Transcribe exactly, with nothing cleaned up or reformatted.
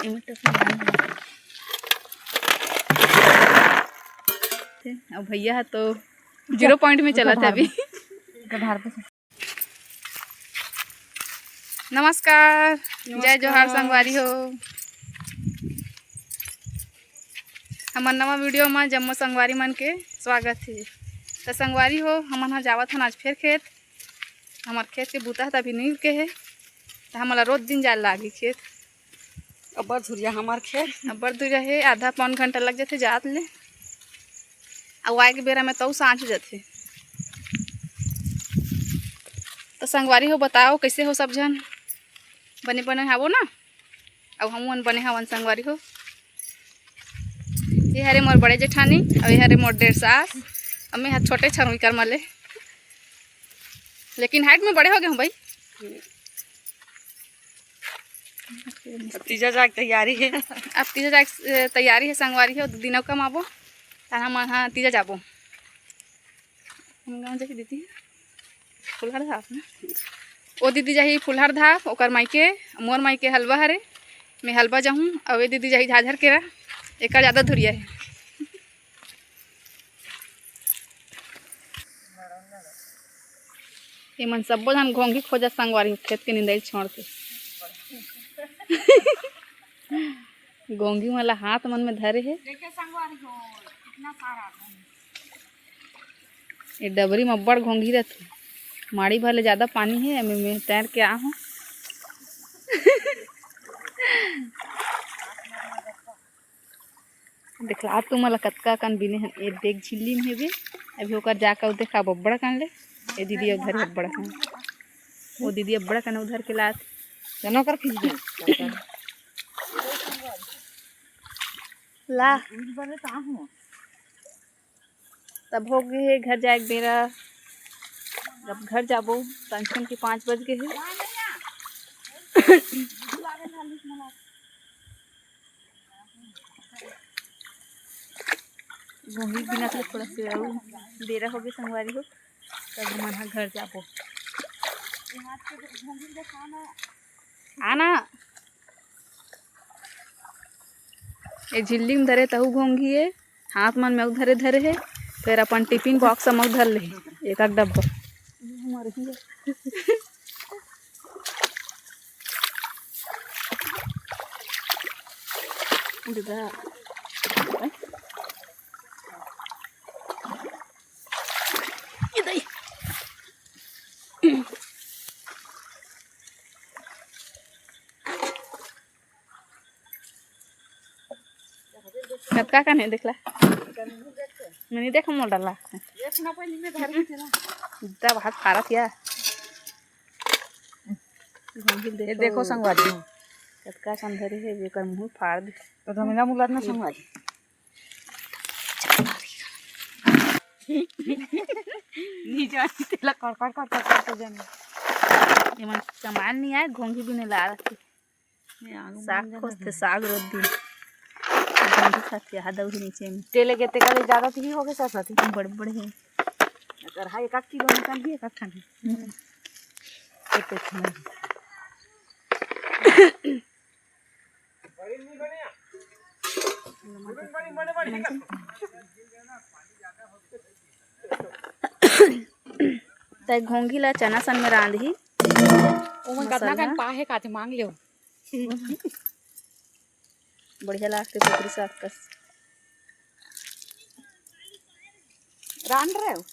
एमे टोकरी डाल दे। अउ भैया ह तो जीरो पॉइंट में चलत हे अभी। नमस्कार, जय जोहार संगवारी हो। हमर नवा वीडियो म जम्मो संगवारी मन के स्वागत हे। त संगवारी हो, हमन ह जावत हन आज फेर खेत। हमर खेत के बूता ह त अभी नइ रुके हे, त हमन ला रोज दिन जाए लागही खेत। अब्बड़ धुरिया हमर खेत। अब्बड़ धुरिया हे, आधा पौन घंटा लग जाथे जात ले। अउ आए के बेरा में तउ सांझ हो जाथे। त संगवारी हो, बताओ कइसे हो सब झन? बने बने हावो ना? अउ हमन बने हवन संगवारी हो। ये हरे मोर बड़े जेठानी, अउ ये हरे मोर डेढ़ सास, अउ मैं ह छोटे छन उनकर मले, लेकिन हाइट में बड़े हो गए हूँ भाई। अब तीजा जाए के तैयारी हे। अब तीजा जाए के, ए, तैयारी हे संगवारी हो, दू दिन अउ कमाबो, तहन हमन ह तीजा जाबो। हम गाँव जाके देती है। फुलहर धाप ना। ओ दीदी जाही फुलहर धाप, ओकर मायके, मोर मायके हलवा हरे, मैं हलवा जाहूँ, अउ ए दीदी जाही झाझर केरा, एकर जादा धुरिया हे। एमन सब्बो झन घोंघी खोजत संगवारी हो, खेत के निंदाई छोड़ के। घोंघी मन ला हाथ मन में धरे हे। देखिए संगवारी हो, कितना सारा घोंघी। ये डबरी में अब्बड़ घोंघी रथे। माड़ी भर ले ज्यादा पानी हे, एमे मैं तैर के आ हूँ। देखला तुमन ला कतका कन बिने हन। ये देख झिल्ली में हेबे, अभी ओकर जाकर देखा अब्बड़ कन ले। ये दीदी उधर अब्बड़ कन, वो दीदी अब्बड़ कन उधर के लात। चना कर खींच दे। ला। तब हो गए हे घर जाए के बेरा। जब घर जाबो, तनसन के पाँच बज गए हे। घोंघी बिना के थोड़ा से अउ बेरा हो गए संगवारी हो, तब हमन ह घर जाबो। आना। ए झिल्ली में धरे तहु घोंघी ए, हाथ मन में अउ धरे धरे हे, फिर अपन टिफिन बॉक्स में अउ धर ले एक आध डब्बा। उड़दा। कतका कन हे देखला। मैं नहीं देखो मोर डर लागथे। देखना पहले मैं घर में चला। इतना बाहर फारत या। ये देखो संगवारी हो। कतका कन धरे हे, जेकर मुंह फाड़ दे। तो धमेला मुलार ना संगवारी। नहीं जानी तेला कर कर कर कर कर तो जानी। ये मन सामान नहीं आए, घोंघी भी नहीं ला रखी। ये आलू साग बन जाना खोजथे, है। साग रोज दिन। घोंघी खाती है, हाथ दौड़ी नीचे में। तेले के तेका ले ज्यादा तो ही हो गए साथ साथ ही। बड़े बड़े हैं। अगर हाँ, एक आध किलो निकाल दिए, एक आध ठन। हम्म। एक ठन। तै घोंघी ला चना सन में रांधही। ओमन कतना मसाला। कन पाहे काथे मांग लेव। बढ़िया लागथे कुकरी साग कस। रांध रहे हो?